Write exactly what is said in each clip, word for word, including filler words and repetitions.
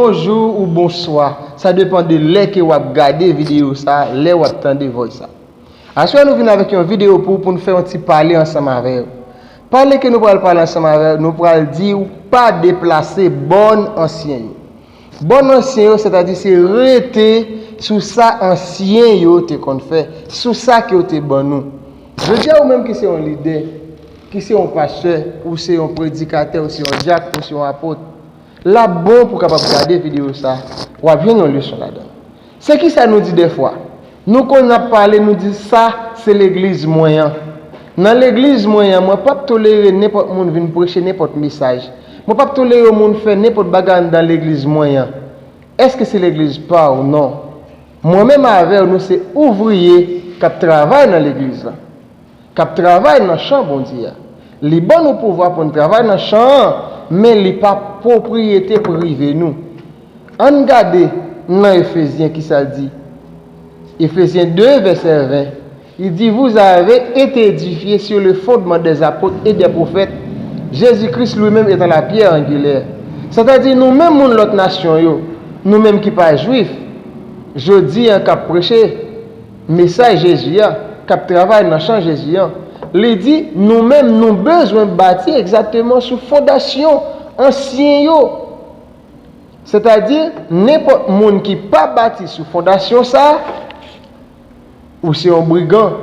Bonjou ou bonswa, sa depann de lè ke w ap gade videyo sa, lè w ap tande voice sa. Aswè nou vin avèk yon videyo pou, pou n fè yon ti pale ansanm avè w. Pale ke nou pral pale ansanm avè w, nou pral di w pa deplase bòn ansyen yo. Bòn ansyen yo, sètadi se rete sou sa ansyen yo te konn fè, sou sa ke yo te ban nou. Jodi a, ou menm ki se yon lidè, ki se yon pastè, ou se yon predikatè, ou se yon dyak, ou se yon apot, l ap bon pou w kapab gade videyo sa, w ap jwenn yon leson ladan. Se kisa nou di dèfwa? Nou konn ap pale, nou di, "Sa, se legliz mwen an. Nan legliz mwen an, mwen p ap tolere nenpòt moun vin preche nenpòt mesaj. Mwen p ap tolere yon moun fè nenpòt bagay anndan legliz mwen an." Èske se legliz pa w? Non. Mwen menm avè w, nou se ouvriye k ap travay nan legliz la, k ap travay nan chan Bondye a. Li ban nou pouvwa pou n travay nan chan an, men li pa pwopriyete prive nou. Ann gade nan Efezyen kisa l di. Efezyen de, vèsè ven, li di, "Vous avez été édifiés sur le fondement des apôtres et des prophètes, Jésus-Christ lui-même étant la pierre angulaire." Sètadi, nou menm moun lòt nasyon yo, nou menm ki pa jwif, jodi a k ap preche mesaj Jezi a, k ap travay nan chan Jezi a, li di, nou menm, nou bezwen bati egzakteman sou fondasyon ansyen yo. Sètadi, nenpòt moun ki pa bati sou fondasyon sa a, ou se yon brigan.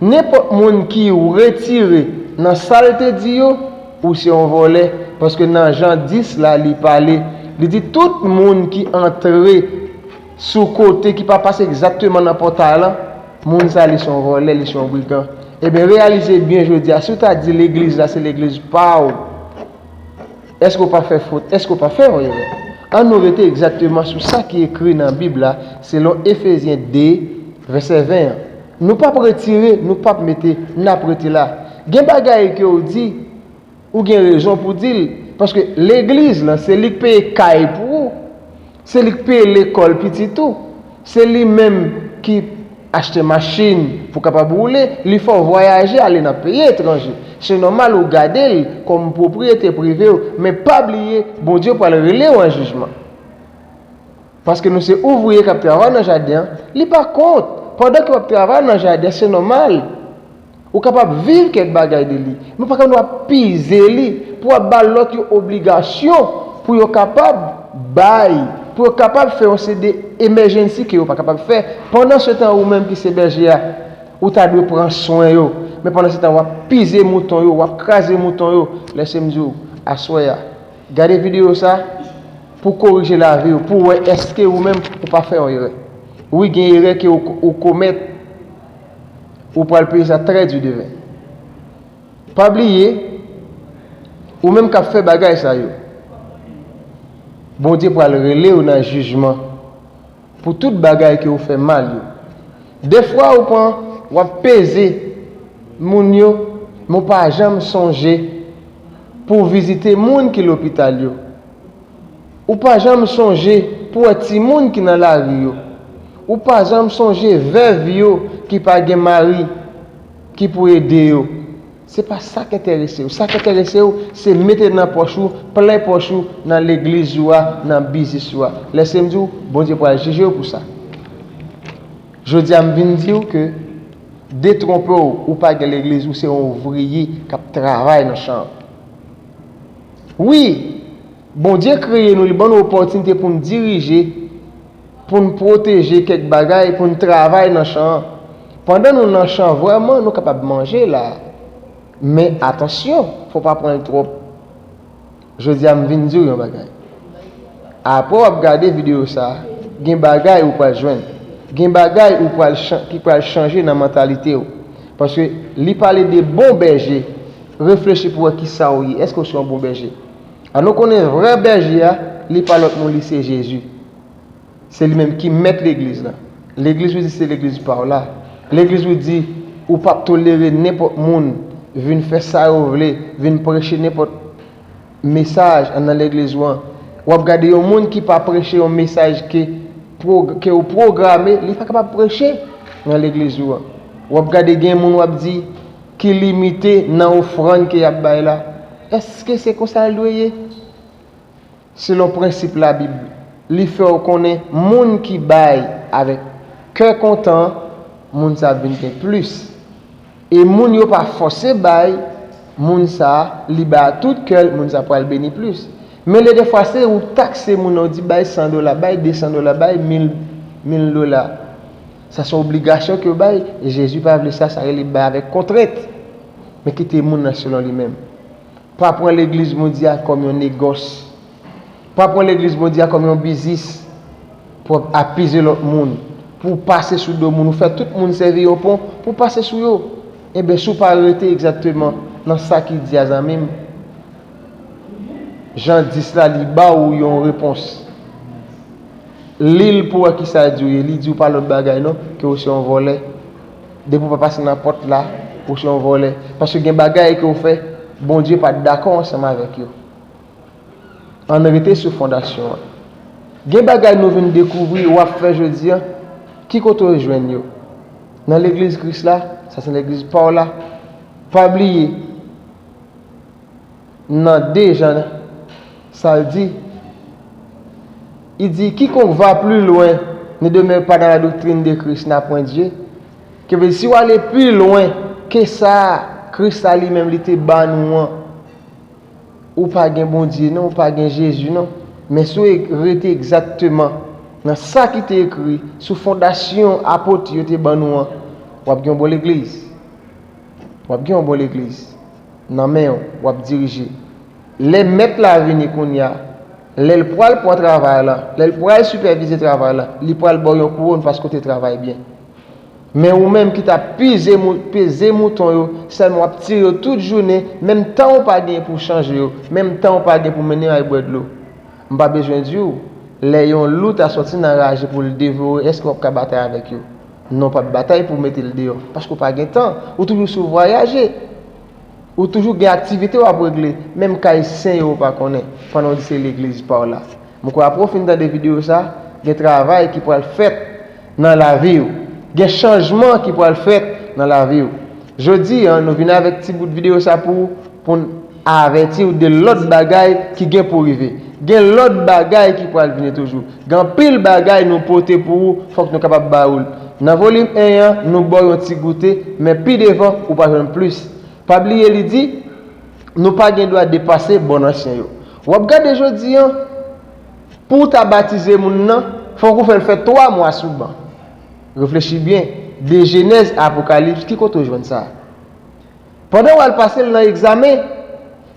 Nenpòt moun ki retire nan sa l te di yo, ou se yon vòlè. Paske nan Jan dis la, li pale, li di tout moun ki antre sou kote ki pa pase egzakteman nan pòtay lan, moun sa li se yon vòlè, li se yon brigan. Ebyen, reyalize byen jodi a, si w ta di legliz la se legliz pa w, èske w pa fè fot? Èske w pa fè yon erè? Ann nou rete egzakteman sou sa ki ekri nan Bib la, selon Efezyen de, vèsè ven an. Nou p ap retire, nou p ap mete, n ap rete la. Gen bagay ke w di, ou gen rezon pou di l, paske legliz lan, se li k peye kay pou ou. Se li k peye lekòl pitit ou. Se li menm ki achte machin pou w kapab woule, li fè w vwayaje, ale nan peyi etranje. Se nòmal ou gade l kòm pwopriyete prive w, men pa bliye, Bondye pral rele w an jijman. Paske nou se ouvriye k ap travay nan jaden an, li pa kont. Pandan ke w ap travay nan jaden an, se nòmal. Ou kapab viv kèk bagay de li, men w pa ka w ap pize li pou w ap ba lòt yo obligasyon pou yo kapab bay, pou yo kapab fè yon seri de emergency ke yo pa kapab fè. Pandansetan, ou menm ki se bèje a, ou ta dwe pran swen yo. Men pandansetan, w ap pize mouton yo, w ap kraze mouton yo. Lèse m di w, aswè a, gade videyo sa pou korije lavi w, pou w wè èske ou menm ou pa fè yon erè. Wi, gen erè ke ou, ou komèt, ou pral peye sa trè di demen. Pa bliye, ou menm k ap fè bagay sa yo, Bondye pral rele w nan jijman pou tout bagay ke ou fè mal yo. Defwa ou pran, w ap peze moun yo, men w pa janm sonje pou w vizite moun ki lopital yo. Ou pa janm sonje pou wè timoun ki nan lari yo. Ou pa janm sonje vèv yo ki pa gen mari ki pou ede yo. Se pa sa k enterese w. Sa k enterese w, se mete nan pòch ou, plen pòch ou nan legliz ou a, nan biznis ou a. Lèse m di w, Bondye pral jije w pou sa. Jodi a, m vin di w ke detwonpe w, ou pa gen legliz, ou se yon ouvriye k ap travay nan chan an. Wi, Bondye kreye nou, li ban nou opòtinite pou n dirije, pou n pwoteje kèk bagay, pou n travay nan chan an. Pandan nou nan chan, vrèman, nou kapab manje la. Men atansyon, fò w pa pran l twòp. Jodi a, m vin di w yon bagay. Apre w ap gade videyo sa a, gen bagay ou pral jwenn. Gen bagay ou pral chan-, ki pral chanje nan mantalite w. Paske li pale de bon bèje. Reflechi pou w wè kisa w ye. Èske w se yon bon bèje? An nou konnen vrè bèje a, li pa lòt moun, li se Jezi. Se li menm ki mèt legliz la. Legliz ou di se legliz pa w la. Legliz ou di ou p ap tolere nenpòt moun vin fè sa yo vle, vin preche nenpòt mesaj anndan legliz ou an. W ap gade yon moun ki pa preche yon mesaj ke, pwog-, ke ou pwograme, li pa kapab preche nan legliz ou an. W ap gade gen moun w ap di ki limite nan ofrann ke y ap bay la. Èske se konsa l dwe ye? Selon prensip Labib, Li fè w konnen moun ki bay avèk kè kontan, moun sa ap vin gen plis. E moun yo pa fòse bay, moun sa, li bay a tout kè l, moun sa pral beni plis. Men lè defwa se ou takse moun nan, ou di bay san dola, bay de san dola, bay mil, mil dola. Sa se yon obligasyon ke w bay, e Jezi pa vle sa, sa rele bay avèk kontrent. Men kite moun nan selon li menm. Pa pran legliz Bondye a kòm yon negòs. Pa pran legliz Bondye a kòm yon biznis pou w ap apize lòt moun, pou w pase sou do moun, ou fè tout moun sèvi yon pon pou w pase sou yo. Enben, si w pa rete egzakteman nan sa ki di a, zanmi m, Jan dis la, li ba w yon repons. Li l pou wè kisa l di w ye. Li di w pa lòt bagay non, ke w se yon vòlè. Depi w pa pase nan pòt la, ou se yon vòlè. Paske gen bagay ke w fè, Bondye pa t dakò ansanm avèk yo. Ann rete sou fondasyon an. Gen bagay nou vin dekouvri, w ap fè jodi a, ki kote w jwenn yo? Nan legliz Kris la, sa se legliz pa w la. Pa bliye, nan de Jan, sa l di, li di, quiconque va plus loin ne demeure pas dans la doctrine de Christ n'a point Dieu. Ki vle di, si w ale pi lwen ke sa Kris la li menm li te ba nou an, ou pa gen Bondye non, ou pa gen Jezi non. Men si w e-, rete egzakteman nan sa ki te ekri sou fondasyon apot yo te ban nou an, w ap gen yon bon legliz. W ap gen yon bon legliz nan men w, w ap dirije. Lè mèt la vini kounye a, lè l pral pran travay la, lè l pral sipèvize travay la, li pral ba w yon kouwòn paske w te travay byen. Men ou menm ki t ap pize mou-, peze mouton yo, sèlman w ap tire yo tout jounen, menm tan w pa gen pou w chanje yo, menm tan w pa gen pou w mennen yo al bwè dlo. M pa bezwen di w, lè yon lou ta sòti nan raje pou l devore, èske w ap ka batay avèk yo? Non, w p ap batay pou w mete l deyò, paske w pa gen tan. Ou toujou sou vwayaje. Ou toujou gen aktivite w ap regle, menm kay sen yo ou pa konnen, pandan w di se legliz pa w la. Mwen kwè apre w fin tande videyo sa, gen travay ki pral fèt nan lavi w. Gen chanjman ki pral fèt nan lavi w. Jodi a, nou vin avèk ti bout videyo sa pou, pou n avèti w de lòt bagay ki gen pou rive. Gen lòt bagay ki pral vini toujou. Gen anpil bagay nou pote pou ou, fòk nou kapab ba ou l. Nan volim en an, nou ba w yon ti goute, men pi devan, ou pral jwenn plis. Pa bliye, li di, nou pa gen dwa depase bòn ansyen yo. W ap gade jodi a, pou w ta batize moun nan, fòk ou fè l fè twa mwa sou ban. Reflechi byen, de Jenèz a Apokalips, ki kote w jwenn sa? Pandan w al pase l nan egzamen,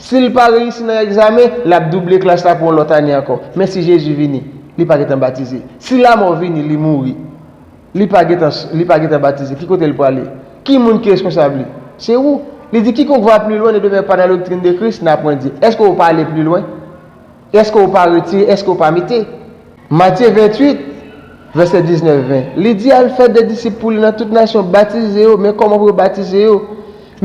si l pa reyisi nan egzamen, l ap double klas la pou yon lòt ane ankò. Men si Jezi vini, li pa gentan batize. Si lanmò vini, li mouri. Li pa gentan, li pa gentan batize. Ki kote l prale? Ki moun ki responsab li? Se ou. Li di, quiconque va plus loin ne demeure pas dans la doctrine de Christ n'a point Dieu. Èske w pa ale pli lwen? Èske w pa retire? Èske w pa mete? Matye venntuit, vèsè diznèf, ven. Li di, al fè de disip pou li nan tout nasyon, batize yo. Men kòman pou yo batize yo?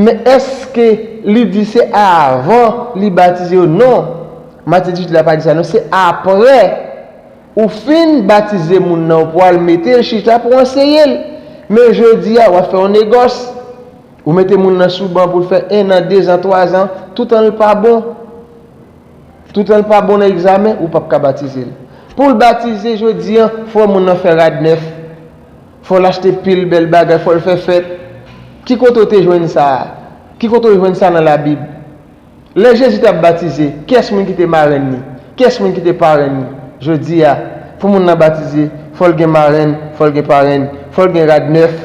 Men èske li di se avan li batize yo? Non. Matye dizuit la pa di sa, non. Se apre ou fin batize moun nan, ou pral mete l chita pou w anseye l. Men jodi a, w ap fè yon negòs. Ou mete moun nan sou ban pou l fè en an, de zan, twa zan, toutan l pa bon. Toutan l pa bon nan egzamen, ou p ap ka batize l. Pou l batize jodi a, fò moun nan fè rad nèf. Fò l achte pil bèl bagay, fò l fè fèt. Ki kote w te jwenn sa a? Ki kote w jwenn sa nan Labib? Lè Jezi t ap batize, kiyès moun ki te marenn li? Kiyès moun ki te parenn li? Jodi a, pou moun nan batize, fò l gen marenn, fò l gen parenn, fò l gen rad nèf.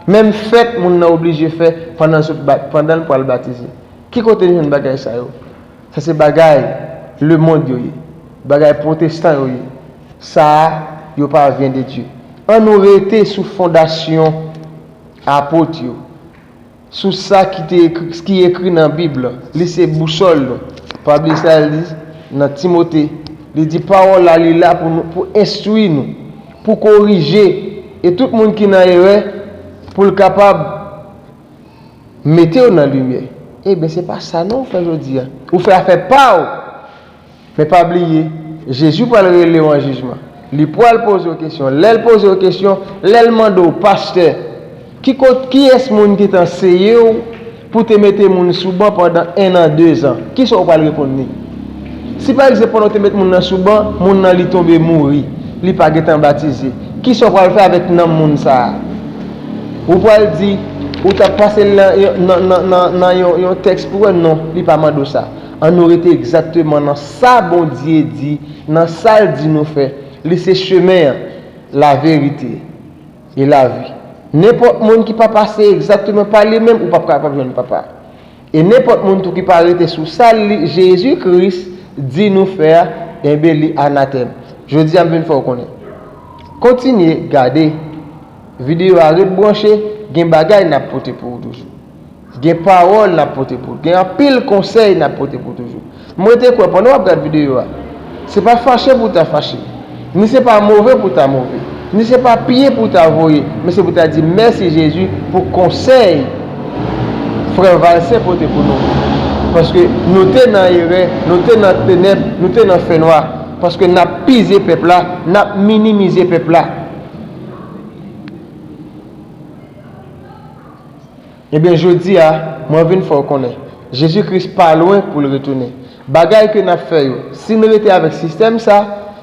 Menm fèt moun nan oblije fè pandan l sot ba-, pandan l pral batize. Ki kote n jwenn bagay sa yo? Sa se bagay lemonn yo ye. Bagay pwotestan yo ye. Sa a, yo pa vyen de Dye. Ann nou rete sou fondasyon apot yo. Sou sa ki te ekri, ki ekri nan Bib la. Li se bousòl nou. Pa bliye sa l di nan Timote. Li di pawòl la, li la pou nou, pou enstwi nou, pou korije, e tout moun ki nan erè, pou l kapab mete w nan limyè. Ebyen, se pa sa non ou fè jodi a. Ou fè afè pa w. Men pa bliye, Jezi pral rele w an jijman. Li pral poze w kesyon. Lè l poze w kesyon, lè l mande w, pastè, ki kot, kiyès moun ki te anseye w pou te mete moun sou ban pandan en an, de zan? Kisa w pral reponn li? Si pa egzanp pandan w te met moun nan sou ban, moun nan li tonbe mouri, li pa gentan batize, kisa w pral fè avèk nanm moun sa a? Ou pral di ou t ap pase l nan, nan, nan, nan, nan yon, yon tèks pou wè? Non, li pa mande w sa. Ann nou rete egzakteman nan sa Bondye di, nan sa l di nou fè. Li se chemen an, laverite e lavi. Nenpòt moun ki pa pase egzakteman pa li menm, ou p ap kapab jwenn Papa. E nenpòt moun tou ki pa rete sou sa li, Jezi Kris, di nou fè a, enben li anatèm. Jodi a m vin fè w konnen. Kontinye gade videyo a, ret branche, gen bagay n ap pote pou ou toujou. Gen pawòl n ap pote pou ou. Gen anpil konsèy n ap pote pou ou toujou. Mwen te kwè pandan w ap gad videyo a, se pa fache pou w ta fache, ni se pa move pou w ta move, ni se pa pye pou w ta voye, men se pou w ta di mèsi Jezi pou konsèy frè Valcin pote pou nou. Paske nou te nan erè, nou te nan tenèb, nou te nan fènwa. Paske n ap pize pèp la, n ap minimize pèp la. Ebyen, jodi a, mwen vin fè w konnen, Jezi Kris pa lwen pou l retounen. Bagay ke n ap fè yo, si n rete avèk sistèm sa,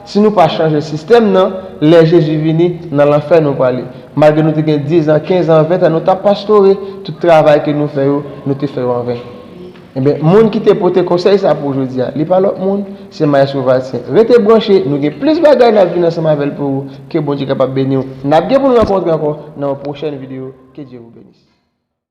si nou pa chanje sistèm nan, lè Jezi vini, nan lanfè nou prale. Malgre nou te gen diz an, kenz an, ven an, nou t ap pastore, tout travay ke nou fè yo, nou te fè yo anven. Ebyen, moun ki te pote konsèy sa pou jodi a, li pa lòt moun, se Maestro Valcin. Rete branche, nou gen plis bagay n ap vin ansanm avè l pou ou. Ke Bondye kapab beni w. N ap gen pou nou rankontre ankò nan yon pwochèn videyo. Que Dieu vous bénisse.